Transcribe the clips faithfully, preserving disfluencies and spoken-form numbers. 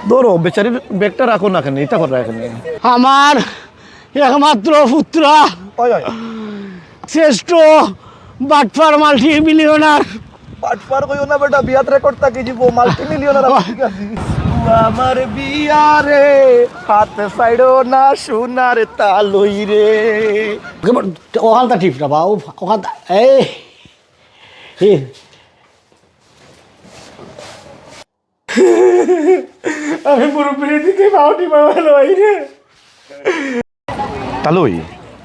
ধরো, বেচারির ব্যাগটা রাখো না কেনে, ইটা করো না কেনে। আমার একমাত্র পুত্রা, ওই, ওই। শ্রেষ্ঠ বাটপার মাল্টি মিলিয়নার। বাটপার কইও না বেটা, বিয়াত রেকর্ড থাকি যিবো, মাল্টি মিলিয়নার আমি ঠিক আছি। আমার বিয়া রে, হাত ছাইড়ো না সোনার তালই রে। ওখানটা টিপ না বা, ও-, ওখানটা, এই, এই। আমি মুরব্বিরে দিতে পাউনি বাবা লই রে। তালই,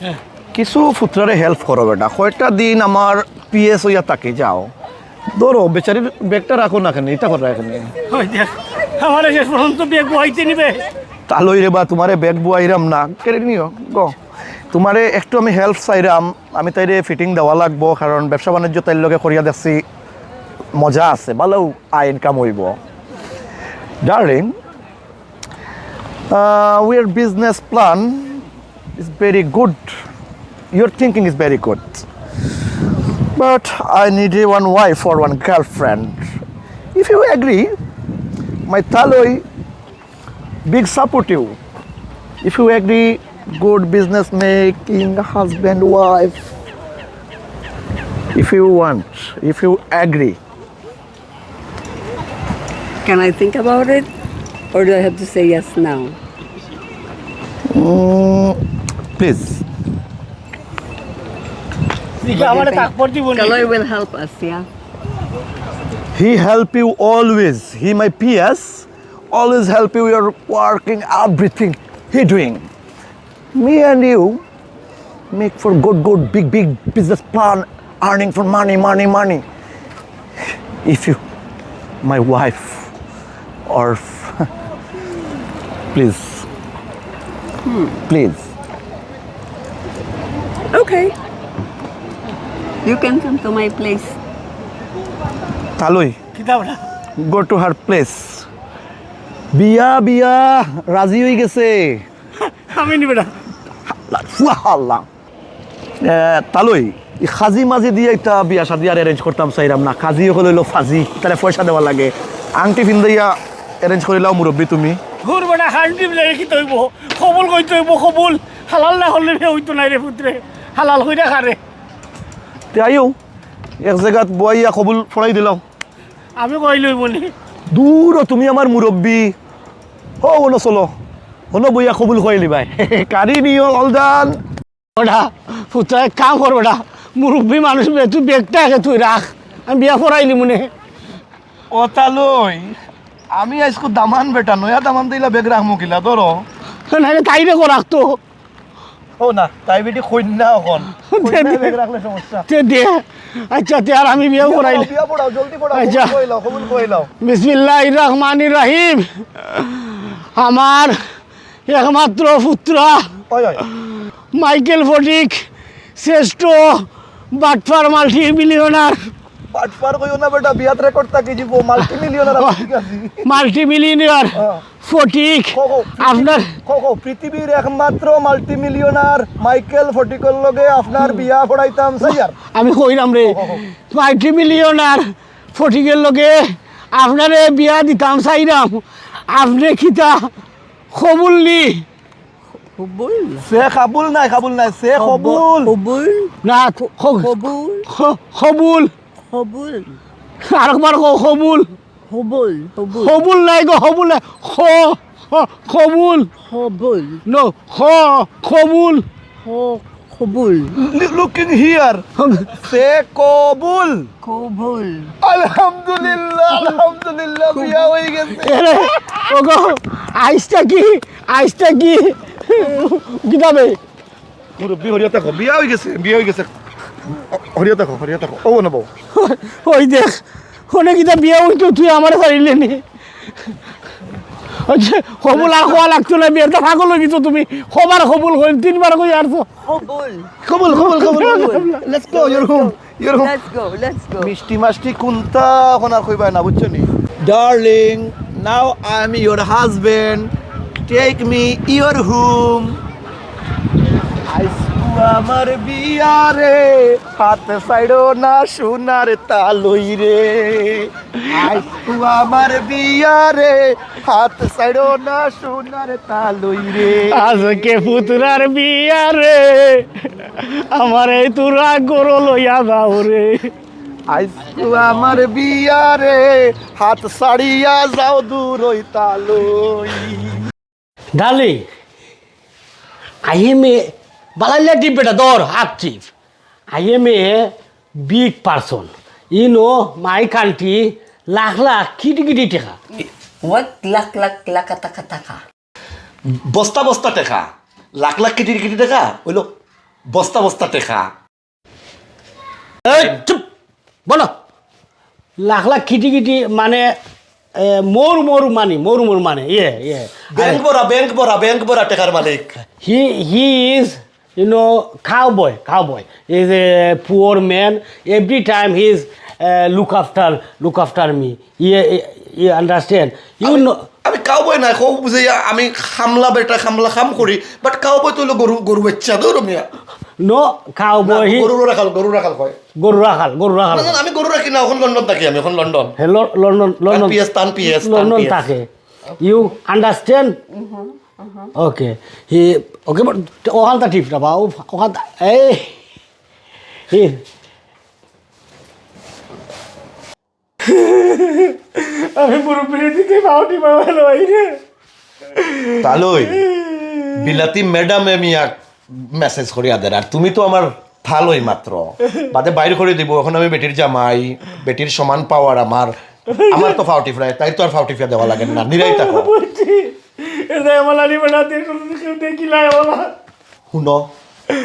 হ্যাঁ। কিছু পুত্রারে হেল্প করো বেটা, কয়টা দিন আমার পিএস অইয়া থাকি যাও। ধরো, বেচারির ব্যাগটা রাখো না কেনে, ইটা করো না কেনে। ওই দেখ, আমারে শেষ পর্যন্ত ব্যাগ বওয়াইতে নিবে। তালই রে বা, তুমারে ব্যাগ বওয়াইরাম না, কেড়ে নিও গো। তুমারে একটু আমি হেল্প চাইরাম, আমি তাইরে ফিটিং দেওয়া লাগবো, কারণ ব্যবসা বাণিজ্য তাইর লগে করিয়া দেখছি, মজা আছে, ভালো আয় ইনকাম অইবো। Darling, uh, your business plan is very good. Your thinking is very good. But I need a one wife or one girlfriend. If you agree, my Taloi big support you. If you agree, good business making, husband, wife. If you want, if you agree. Can I think about it? Or do I have to say yes now? Mm, please. Kaloi will help us, yeah? He help you always. He my P S, always help you your working, everything he doing. Me and you make for good, good, big, big business plan, earning for money, money, money. If you, my wife, or please, please. Okay. You can come to my place. Taloi, কিতা বেটা? Go to her place. বিয়া, বিয়া, রাজি অই গেছে। আমি নি বেটা। আল্লাহ, আল্লাহ। এ, তালই, ই কাজি মাজি দিয়া ইতা বিয়া শাদি আর arrange করতাম চাইরাম না। কাজি অকল অইলো ফাজি, তারে পয়সা দেওয়া লাগে। আংটি ফিন্দাইয়া arrange করিলাও মুরব্বি তুমি। ধুর বেটা, আংটি ফিন্দাইয়া কিতা অইবো? কবুল কইতে অইবো, কবুল। হালাল না করলে বিয়া অইতো নায় রে পুত্রে। হালাল কইরা খা রে। তে আইও, এক জাগাত বওয়াইয়া কবুল পড়াই দিলাও। আমি কইলে অইবো নি? দূর, তুমি আমার মুরব্বি। হো, অনো চলো। অনো বইয়া কবুল কইলিবায়। কারি নিও, all done। বেটা, পুত্রা, এক কাম কর বেটা, মুরব্বি মানুষ বে, তুই ব্যাগটা আগে তুই রাখ, আমি বিয়া পড়াইলিমু নে। ও তালই, আমি আইজকু দামান বেটা, নয়া দামান দিলা ব্যাগ রাখমু কিলা, ধরো। নাইলে তাইরে কো রাখতো। ও না, তাই বেটি কইন্যা অখন। দে, কইন্যা দে। ব্যাগ রাখলে সমস্যা। দে, দে। আচ্ছা, তে আর আমি বিয়া বিয়া পড়াইলে। পড়াও, বিয়া পড়াও, জলদি পড়াও, আচ্ছা। কবুল কইলাও, কবুল কইলাও। বিসমিল্লাহির রহমানির রহিম। আমার একমাত্র পুত্র ওই, ওই। মাইকেল ফটিক, শ্রেষ্ঠ বাটপার মাল্টি মিলিয়নার। বাটপার কইও না বেটা, বিয়াত রেকর্ড থাকি যিবো, মাল্টি মিলিয়নার আমি ঠিক আছি। মাল্টি মিলিয়নার হ্যাঁ। ফটিক, কও, কও, পৃথিবী-, আপনার কও, কও, পৃথিবীর একমাত্র মাল্টি মিলিয়নার মাইকেল ফটিকর লগে আপনার বিয়া পড়াইতাম চাইয়ার। আমি কইরাম রে, কও, কও, কও। মাল্টি মিলিয়নার ফটিকর লগে আপনারে বিয়া দিতাম চাইরাম। আপনে কিতা কবুল নি? কবুল? সে কাবুল নায়, কাবুল নায়, সে কব-, কবুল। কবুল? না, ক-, কবুল? ক-, কবুল। কবুল। আরেকবার কও, কবুল। কবুল, কবুল। কবুল নায় গো, কবুল নায়। ক-, ক-, কবুল। কবুল। No, ক-, কবুল। ক-, কবুল। Lu-, looking here. সে কবুল। কবুল। আলহামদুলিল্লাহ, আলহামদুলিল্লাহ, বিয়া অই গেছে। এরে, ওগো, আইজটা কি? আইজটা কি? কিতাবে? মুরব্বি, হরিয়া থাকো, বিয়া অই গেছে, বিয়া অই গেছে। হরিয়া থাকো, হরিয়া থাকো। ও, না বউ। ওই দেখ, অনে কিতা বিয়া অইতো, তুই আমারে ছাড়িলে নি। আচ্ছা, কবুল আর কওয়া লাগতো না, বিয়ার তো পাগল অই গেছো তুমি। কবার কবুল কইল, তিনবার কই আর তো। কবুল। কবুল, কবুল, কবুল, কবুল। Let's go, your home, your home. Let's go, let's go. মিষ্টি মাষ্টি কুন্তা অখন আর কইবায় না, বুঝছো নি? Darling, now I am your husband. Take me your home. আইজকু আমার বিয়ারে হাত ছাড়ো না সোনার তালই রে। আইজকু আমার বিয়ারে হাত ছাড়ো না সোনার তালই রে। আজকে পুতুরার বিয়ারে আমার এই তুরা গরু লইয়া যাও রে। আইজকু আমার বিয়ারে হাত ছাড়িয়া যাও দূরই তালই। Darling, I am a বালাইলা টিপ বেটা দর হাত টিপ। I am a big person. You know, my country lakh লাখ কোটি কোটি টাকা। What? লাখ লাখ লাখ টাকা টাকা? বস্তা বস্তা টাকা। লাখ লাখ কোটি কোটি টাকা অইলো বস্তা বস্তা টাকা। এই চুপ, বলো। লাখ লাখ কোটি কোটি মানে, এ, more more money, more more money, ইয়ে, ইয়ে। ব্যাংক ভরা, ব্যাংক ভরা, ব্যাংক ভরা টাকার মালিক। He, he is, you know, cowboy, cowboy. He is a poor man. Every time he is, uh, look after, look after me. ইয়ে, ইয়ে, you understand? You আমি, know, আমি কাউবয় না, কও বুঝে আমি খামলা বেটা, খামলা কাম করি, but কাউবয় তো অইলো গরু, গরু বাচ্চা, ধরো মিয়া। No, না, cowboy, he গরু রাখাল, গরু রাখাল কয়। গরু রাখাল, গরু রাখাল। না, না, আমি গরু রাখি না, এখন লন্ডন থাকি আমি, এখন লন্ডন। হে, ল-, লন্ডন, তান লন্ডন, পিএস, তান পিএস, তান লন্ডন পিএস। থাকে। You understand? Okay. He, okay, but ওখানটা ঠিক না বা, ও-, ওখানটা, এই, he, আমি মুরব্বিরে দিতে পাউটি বাবা ভাই রে। তালই, বিলাতি ম্যাডামে মিয়া মেসেজ করিয়া দের, আর তুমি তো আমার তালই মাত্র, বাদে বাইর করি দিব। এখন আমি বেটির জামাই, বেটির সমান পাওয়ার আমার, আমার তো ফাউটি ফ্রাই, তাই তো আর ফাউটি ফ্রাই দেওয়া লাগে না, নিরাই থাকো। বুঝছি। এটা আমার আলী বেটা, তুই কোনো কিছু দেখিলাই বাবা। হুনো,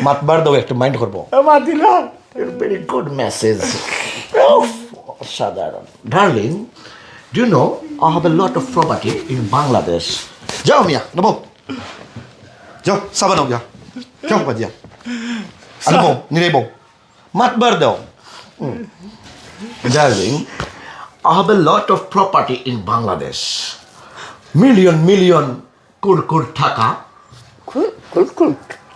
মাতবার দাও, একটু মাইন্ড করবো। এ, মাতি না। Very good message. উফ, অসাধারণ। Darling, do you know I have a lot of property in Bangladesh? যাও মিয়া, নেবো। যাও, সাবা নাও গিয়া। যাও, বাজিয়া। আরে বউ, নিরে বউ। মাতবার দাও। হুম। Darling, I have a lot of property in Bangladesh. Million, million, crore কোটি টাকা। Cool, cool, cool.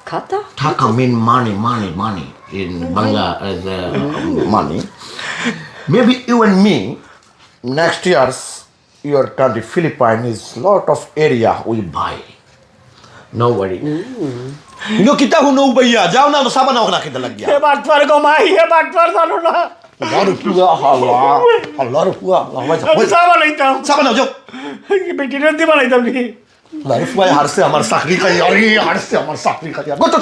Kata? Taka mean money, money, money in Bangla, uh, the, um, money. Maybe you and me, next year's, your country, Philippine, is lot of area we buy. No worry. You know, কিতা হুনো ভাইয়া, যাও না, সাবা নাও না কিতা লাগিয়া। এ বাটপার গো মাই, এ বাটপার জানো না। আল্লাহর পুয়া, আল্লাহ, আল্লাহর পুয়া, আল্লাহ, ভাই, আমি ভাই। সাবা লইতাম। সাবা নাও, যাও। বেটিরে দিবা লইতাম নি? আল্লাহর পুয়া হারছে আমার চাকরি খাই, আরে হারছে আমার চাকরি খাই। Good,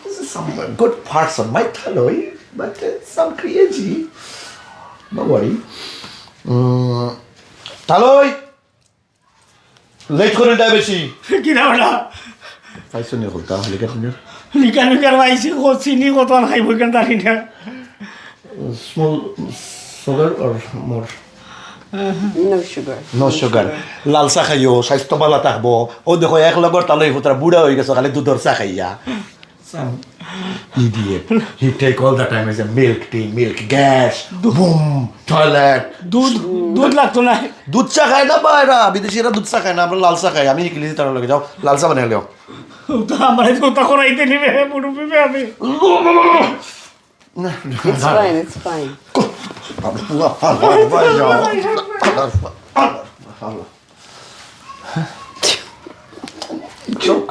this is some good person, my তালই, but, uh, some crazy. No worry. উম, তালই, লেট করে দেয় বেশি। কি না ওটা? পাইছো নি হলতা, লিকার নি? লিকার লিকার পাইছি, কো চিনি কত আর খাইব কেন জানি না। Small sugar or more? No sugar. No sugar. লাল চা খাইও, স্বাস্থ্য ভালা থাকবো। ও দেখো, এক লগর তালই পুতরা বুড়া অই গেছে, খালি দুধর চা খাইয়া। Some idiot. He take all the time as a milk tea, milk, gas, boom, toilet. দুধ, দুধ লাগতো না। দুধ চা খায় না বা এরা, বিদেশিরা দুধ চা খায় না, আমরা লাল চা খাই। আমি ইংলিশে তারা লাগে যাও, লাল চা বানিয়ে লিও। তো আমরা তো ওটা করাইতে নিবে, মুরব্বি আমি। না, না, It's না। Fine, it's fine.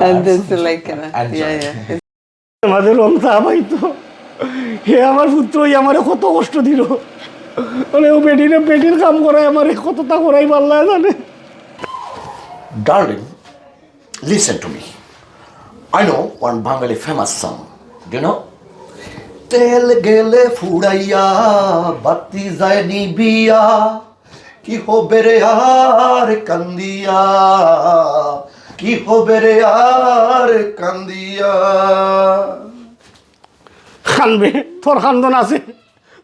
And this like, uh, And yeah, enjoy. Yeah. আমাদের রং চা পাইতো। হে আমার পুত্র, ই আমারে কত কষ্ট দিল। মানে ও বেটিরে, বেটির কাম করায় আমারে কতটা করাই পারলা জানে। Darling, listen to me. I know one Bengali famous song. Do you know? তেল গেলে ফুরাইয়া, বাতি যায় নিবিয়া, কি হবে রে আর কান্দিয়া, কি হবে রে আর কান্দিয়া। কানবে, তোর কান্দন আছে,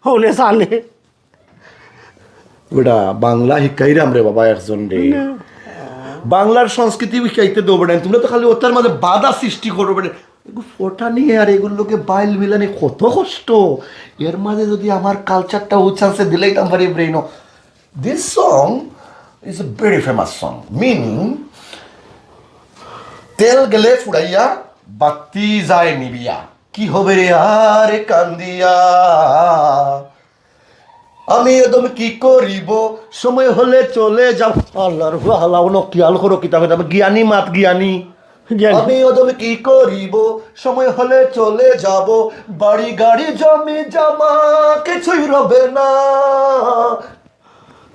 হনে জানে। বেটা, বাংলা শিকাইরাম রে বাবা একজন রে। বাংলার সংস্কৃতি শিকাইতে দেবো বেটা, তোমরা তো খালি ওটার মাঝে বাধা সৃষ্টি করো বেটা। এগু ফোটানি আর এগুর লগে বাইল মিলানি কত কষ্ট। এর মাঝে যদি আমার কালচারটা ও চান্সে দিলাইতাম পারি ব্রেইনো। This song is a very famous song, meaning তেল গেলে ফুরাইয়া, বাতি যায় নিবিয়া। কি হবে রে আর কান্দিয়া? আমি অধম কি করিব? সময় হলে চলে যাব। আল্লাহর হালা, অনো খেয়াল করো কিতা কইতাম, জ্ঞানী মাত জ্ঞানী। জ্ঞানী। আমি অধম কি করিব? সময় হলে চলে যাব। বাড়ি গাড়ি জমি জমা কিছুই রবে না।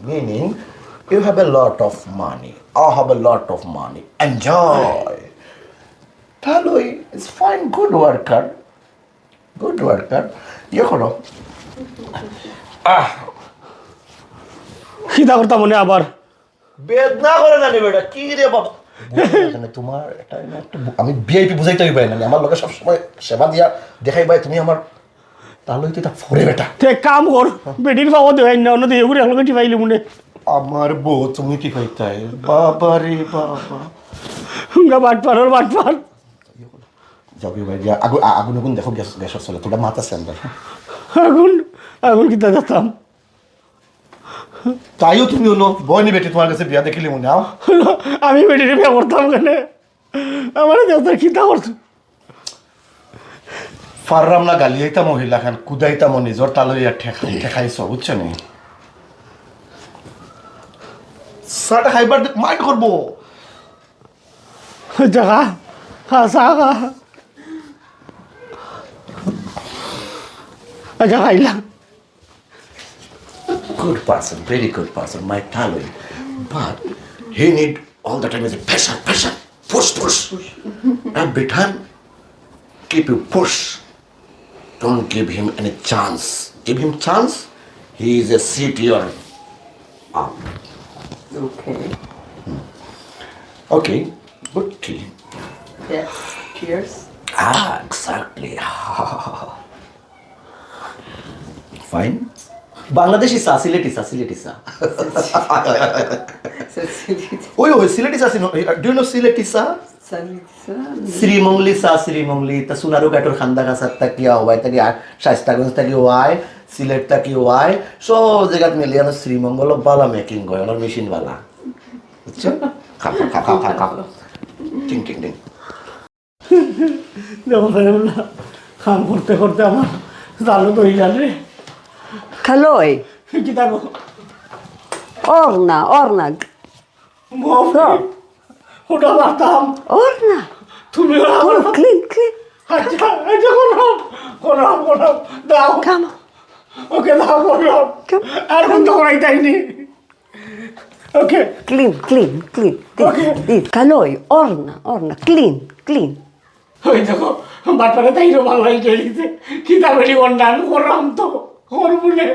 Meaning, you have a lot of money. I have a lot of money. Enjoy. তাহলে it's fine, good worker. Good worker. ইয়ে করো। আহ, কিতা করতাম মনে আবার? বেদনা করে না নি বেটা, কি রে বাবা? বুঝো না কেন? তোমার এটা, এটা একটু বু-, আমি ভিআইপি বুঝাইতে হইবে না, আমার লোকে সবসময় সেবা দিয়া দেখাই ভাই, তুমি আমার, তাহলে তো এটা ফরে বেটা। তে এক কাম কর, বেটির পাও দেওয়াই না, অন্য দিয়ে ঘুরে হলকে টিপাইলি মনে। আমার বউ তুমি টিপাইতাই, বাবা রে বাবা। হুঙ্গা বাটপার, ওর বাটপার। যাও কি ভাই, যা, আগু-, আ-, আগুন আগুন দেখো, গ্যাস, গ্যাসের চলে, তোমরা মাথা স্যান্ডার। আগুন, আগুন কিতা দেখতাম? তাইও তুমি অনো, বয়নি বেটি তোমার কাছে বিয়া দেখিলি মনে হয়। আমি বেটির বিয়া করতাম কেন? আমার দেখতে কিতা করছো? ফাররাম না গালিয়াইতা মহিলা খান, কুদাইতা মো নিজর তালইয়া ঠেকা-, ঠেকাইছো, বুঝছো নি? চাটা খাইবার দে-, মাইন্ড করবো। জাগা, হ্যাঁ, জাগা। আচ্ছা, খাইলাম। Good person, very good person, my talui. But he need all the time is a pressure, pressure, push, push. Every time, keep you push. Don't give him any chance. Give him chance, he is a sit your up. Okay. Okay, good tea. Yes, cheers. Ah, exactly. Fine. Bangladeshi চা, সিলেটি চা, সিলেটি চা। ওই, ওই, সিলেটি চা, চিনো? Do you know Sylheti চা? শ্রীমঙ্গলি চা, শ্রীমঙ্গলি, তা সোনারু ঘাটর খান্দা কাছার তাকি আওয়ায়, তাকি আ-, শায়েস্তাগঞ্জ তাকি ওয়ায়, সিলেট তাকি ওয়ায়, সব জায়গাত মিলিয়ে আমার শ্রীমঙ্গল বালা মেকিং হয়, আমার মেশিন বালা। বুঝছো? খা, খা, খা, খা, খা, খা। টিং, টিং, টিং। দেখো, দেখো না, কাম করতে করতে আমার জালো দই জালে। খালই। কি দেখো? অর না, অর না। মফি, ওটা মারতাম। অর না। তুমি ওটা করো। Clean, clean. আচ্ছা, আচ্ছা, করো, করো, করো। দাও। Come on. ওকে দাও, করো। Come. আর বন্ধ করাই তাইনি। ওকে। Clean, clean, clean. This, okay. This. খালই, অর না, অর না। Clean, clean. ওই দেখো, বাটপারে তাইরও বাংলায় গেলিতে। কিতা বেটি অন্যান্য করলাম তো, ওর বলে।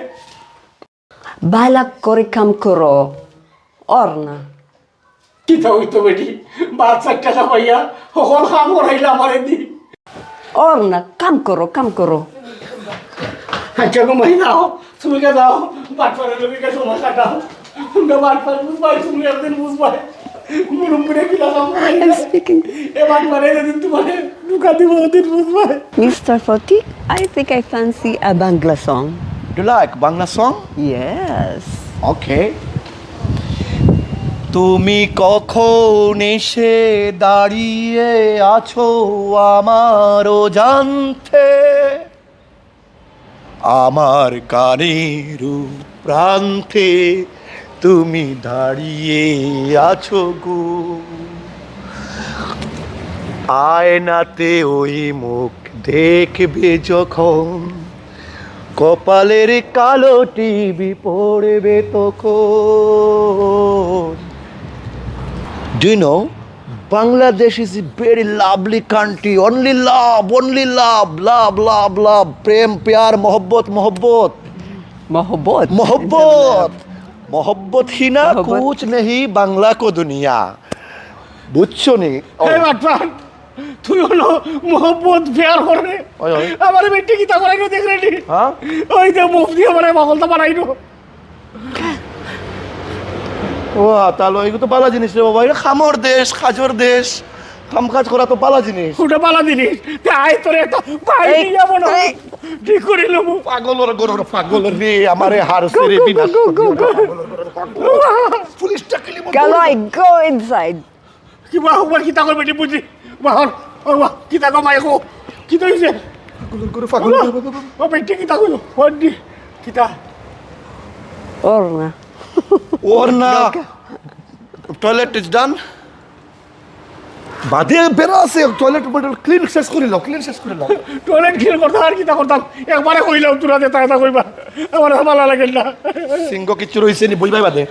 বালা করে কাম করো, অর না। কিতা হইতো বেটি, বাচ্চা টাকা পাইয়া, হকল কাম করাইলা আমারে দি। অর না, কাম করো, কাম করো। আচ্ছা গো মাই, দাও, তুমি কে দাও, বাটপারের লগে কে সময় কাটাও। তোমরা বাটপার বুঝবাই, তুমি একদিন বুঝবাই। মুরব্বিরে কি লাগাম করাইলা? I'm speaking. এ বাটপারে যেদিন তোমারে ধোকা দিব, ওদিন বুঝবাই। Mister Foti, I think I fancy a Bangla song. You like Bangla song? Yes. Okay. তুমি কখন এসে দাঁড়িয়ে আছো আমার অজান্তে, আমার কানের প্রান্তে তুমি দাঁড়িয়ে আছো গো। আয়নাতে ওই মুখ দেখবে যখন, কপালের কালো টিভি পড়বে তখন। Do you know, Bangladesh is a very lovely country. Only love, only love, love, love, love. প্রেম, প্যার, মহব্বত, মহব্বত। মহব্বত। মহব্বত। মহব্বত হি না মহব্বত। কুছ নেহি বাংলা কো দুনিয়া। বুঝছো নি? ও। এই বাটপার, তুই হলো মহব্বত প্যার করে। ওই, ওই। আমার বেটি কিতা করাইলো দেখ রে নি। হ্যাঁ? ওই যে মুখ দিয়ে মানে মহলটা বানাইলো। ও, তাহলে এগুলো তো বালা জিনিস রে বাবা। এটা কামর দেশ, কাজর দেশ, কাম কাজ করা তো বালা জিনিস। ওটা বালা জিনিস। তে আয় তোরে একটা বাইরে এই, নিয়ে যাবো না। এই। ঠিক করে নেবো। পাগলর গরুর পাগল রে, আমারে হারছে রে বিনাশ। Go, go, go, go. পুলিশটা কিলি মন। Kaloi, go inside. কি বা, ওবা, কিতা কর বেটি বুঝি? বাহর, ওবা, কিতা কর মাইকো? কিতা হইছে? পাগল করে, পাগল করে, পাগল করে। ও বেটি, কিতা কইলো? ওর দি-, কিতা? ওর না। ওর না। Toilet is done. বাদে বেড়া আছে, টয়লেট বটল ক্লিন শেষ করিল, ক্লিন শেষ করিল। টয়লেট ক্লিন করতাম আর কিতা করতাম? একবারে কইলাম, তোরা যেতা যেতা কইবা, আমার ভালা লাগে না। সিংহ কিচ্ছু রইছে নি, বইবাই বাদে।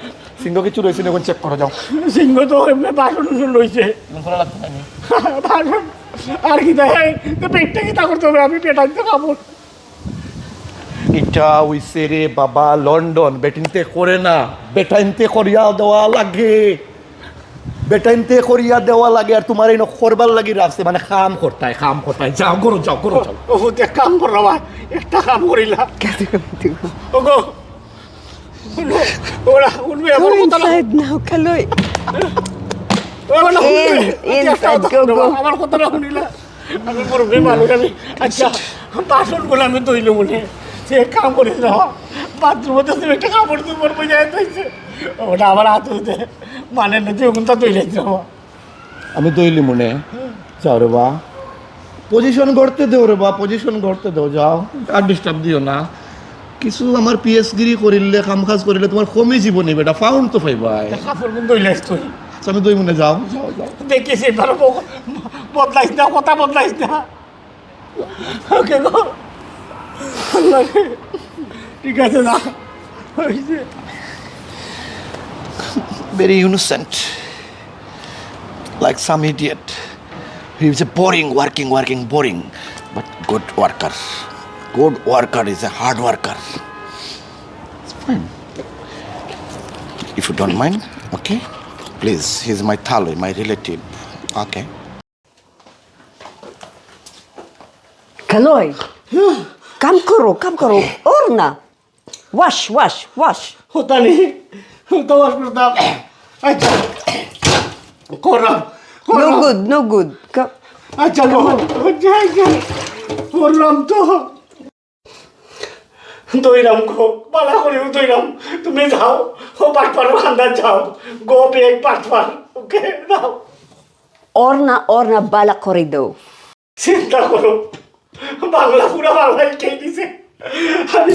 সিংহ কিচ্ছু রইছে নি, এখন চেক করে যাও। সিংহ তো এমনি বাসন উসন রইছে। এখন করা লাগতো না নি। বাসন আর কিতা? এই তো পেটটা কিতা করতে হবে? আমি পেটাইতে কাপড়। এটা হইছে রে বাবা লন্ডন, বেটিন্তে করে না, বেটাইন্তে করিয়া দেওয়া লাগে। বেটাইন্তে করিয়া দেওয়া লাগে, আর তোমার এই করবার লাগি রাখছে, মানে কাম করতায়, কাম করতায়। যাও, করো, যাও, করো, যাও। ও, ও, এক কাম করো বাবা, একটা কাম করিলা। ও গো, ওরা উঠবে, আমার Go কথা না। inside now, Kaloi. ওরা না উঠবে। In, আচ্ছা, একটা inside, কথা go, বলো, go. আমার কথা না শুনিলা। আমি মুরব্বী মানুষ, আমি আচ্ছা, বাসনগুলো আমি ধইলে মনে। সে এক কাম করিস না, বাথরুমে তো তুমি একটা কাপড় চোপড় বুঝে যাইছে। ওটা আমার হাত হইতে মানে না, তুই ওখানটা ধইলে যাবো। আমি দইলি মনে। যাও রে বা, পজিশন গড়তে দেও রে বা, পজিশন গড়তে দেও, যাও। আর ডিস্টার্ব দিও না। কিছু আমার পিএসগিরি করিলে, কাম কাজ করিলে তোমার কমি জীবনী বেটা, ফাউন্ড তো পাইবাই। কাপড় কিন্তু ধইলে তুই। আচ্ছা, আমি দই মনে, যাও, যাও, যাও। দেখিস এবার ব-, বদলাইস না, কথা বদলাইস না। ওকে গো। আল্লাহ রে। ঠিক আছে না। ওই যে Very innocent. Like some idiot. He is a boring, working, working, boring. But good worker. Good worker is a hard worker. It's fine. If you don't mind, okay? Please, he's my thaloi, my relative. Okay. Kaloi, কাম করো, কাম করো। ওর না। Wash, wash, wash. হতা নেই, হতা ওয়াশ করতাম। আচ্ছা, করলাম, No করলাম। good, no good. Ka- আচ্ছা গো, আচ্ছা, আচ্ছা, করলাম তো। দইরাম গো, বালা করিও দইরাম। তুমি যাও, ও বাটপারর কান্দাত যাও। গো বেগ বাটপার, ওকে, যাও। ওর না, ওর না, বালা করে দেও। চিন্তা করো, বাংলা পুরা বাংলা খেয়ে দিছে। আমি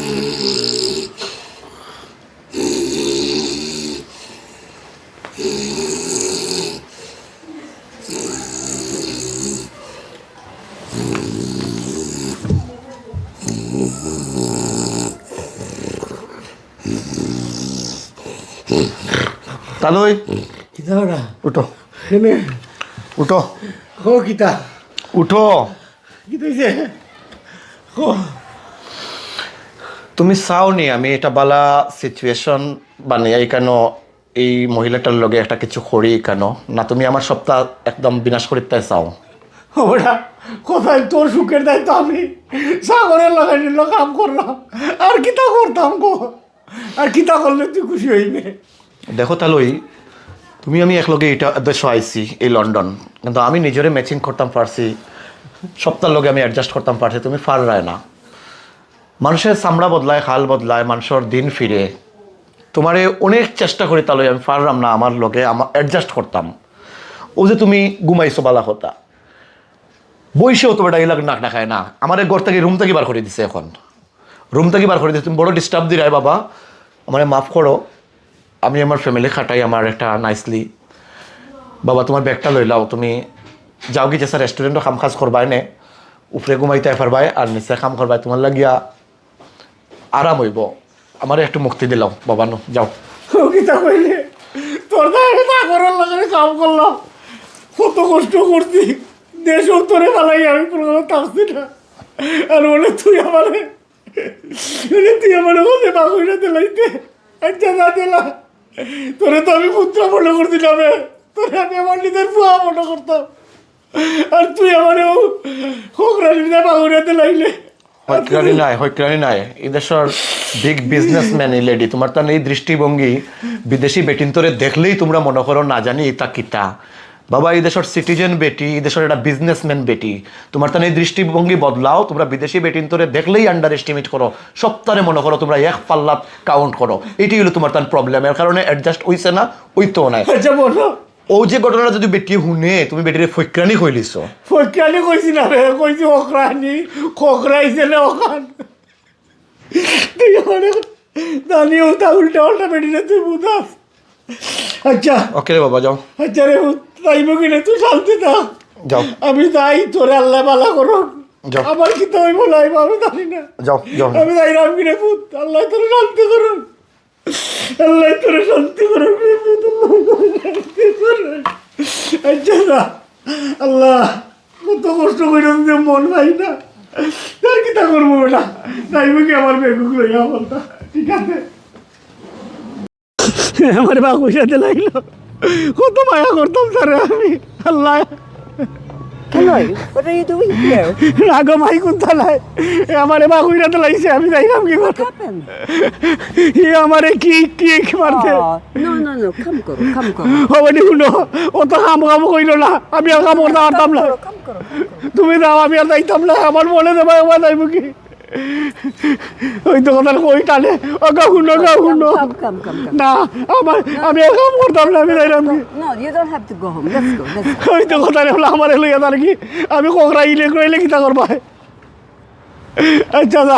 তালই, কিতা ওরা? উঠো, কেনে? উঠো, ও কিতা? উঠো। কিতা হইছে? ও, তুমি চাও নি আমি এটা বালা সিচুয়েশন বানাইয়া কেন এই মহিলাটার লগে একটা কিছু করি কেন? না, তুমি আমার সপ্তাহ একদম বিনাশ করিতে চাও। ওরা কোথায় তোর সুখের দায় তো আমি সাগরের লগে নিল কাম করলাম, আর কিতা করতাম গো? আর কিতা করলে তুই খুশি হইবে? দেখো তালই, তুমি আমি একলগে এটা দেশো আইছি এই লন্ডন, কিন্তু আমি নিজরে ম্যাচিং করতাম পারছি, সপ্তাহর লগে আমি অ্যাডজাস্ট করতাম পারছি, তুমি পাররায় না। মানুষের চামড়া বদলায়, খাল বদলায়, মানুষের দিন ফিরে। তোমারে অনেক চেষ্টা করি তালই, আমি পারলাম না আমার লগে আমার অ্যাডজাস্ট করতাম। ও যে তুমি ঘুমাইছো বালা কথা, বইসেও তো বেটা ইলাক নাক না খায় না। আমার ঘর থাকি, রুম থাকি বার করি দিছে এখন। রুম থাকি বার করি দিছে, তুমি বড় ডিস্টার্ব দিরায় বাবা, আমারে মাফ করো। আমি আমার ফ্যামিলি খাটাই আমার একটা নাইসলি। বাবা, তোমার ব্যাগটা লইলাও, তুমি যাওগি যেসা রেস্টুরেন্টো কাম কাজ করবায় নে, উপরে ঘুমাইতায় পারবায় আর নিচে কাম করবায়, তোমার লাগিয়া আরাম হইব। আমারে একটু মুক্তি দিলাও বাবা, নো, যাও। ও কিতা কইলে? তোর তো আমি সাগরের লগে কাম করলাম, কত কষ্ট করছি, দেশ তোরে ফালাই আমি কোনো থাকছি না। আর বলে তুই আমারে, বলে তুই আমারে বলে বাগুইরা দিলাইতে, আচ্ছা না দিলা। তোরে তো আমি পুত্র মনে করছিলাম, তোরে আমি আমার নিজের পুয়া মনে করতাম। আর তুই আমারে ও খোকরানির না বাগুইরা দিলাইলে। হকরানি নাই, হকরানি নাই। এই দেশর বিগ বিজনেসম্যান এই লেডি। তোমার তান এই দৃষ্টিভঙ্গি, বিদেশি বেটিন্তরে দেখলেই তোমরা মনে করো না জানি এটা কিতা। বাবা, এই দেশর সিটিজেন বেটি, এই দেশর একটা বিজনেসম্যান বেটি। তোমার তান এই দৃষ্টিভঙ্গি বদলাও, তোমরা বিদেশি বেটিন্তরে দেখলেই আন্ডার এস্টিমেট করো, সপ্তাহে মনে করো তোমরা এক পাল্লাত কাউন্ট করো। এটাই হলো তোমার তান প্রবলেম, এর কারণে অ্যাডজাস্ট হইছে না, হইতো না। আচ্ছা বলো, অউ যে ঘটনা যদি বেটি হুনে, তুমি বেটিরে ফকরানি কইলিছো। ফকরানি কইছি না রে, কইছি খকরানি, খকরাইছে না অখান। তুই আমারে জানি উল্টা উল্টা উল্টা বেটিরে তুই বুঝাস। আচ্ছা। ওকে রে বাবা, যাও। আচ্ছা রে, তাই মুখে তুই শান্তি থাক। যাও। আমি যাই, তোরে আল্লায় ভালা করো। যাও। আমার কিতা অইবো না অইবো আমি জানি না। যাও, যাও। আমি যাইরাম গি রে পুত, আল্লায় তোরে শান্তি করো। আল্লায় তোরে শান্তি করো, আল্লায় তোরে শান্তি করো। আচ্ছা, যা। আল্লাহ, কত কষ্ট কইরাম যে মন পাই না। তার কিতা করবো বেটা? যাইমু গি আমার বেগুক লইয়া বলতা। ঠিক আছে। আমার বাপ কইসাতে লাগলো। কত মায়া করতাম তারে আমি। আল্লাহ। Hello, what are you doing here? রাগো মাই কোন তালায়? এ আমারে বা কইরা তো লাইছে, আমি যাইরাম গি করতে। What happened? এ আমারে কিক, কিক মারতে। Oh, no, no, no, কাম করো, কাম করো। হবানি হুনো, অত কাম কাম কইলো না, আমি আর কাম করতাম পারতাম না। কাম করো, কাম করো, কাম করো। তুমি যাও, আমি আর যাইতাম না, আমার মনে দেবা, এবার যাইমু গি। ওই তো কথা কই টানে, ও গা হুনো, গা হুনো। Come, come, come, come, come. না, আমার, আমি আর কাম করতাম না, আমি যাইরাম গি। No, you don't have to go home. Let's go, let's go. ওই তো কথা রে, আমারে লইয়া যার গি, আমি খকরাইলে, খকরাইলে কিতা করবা? আচ্ছা, যা,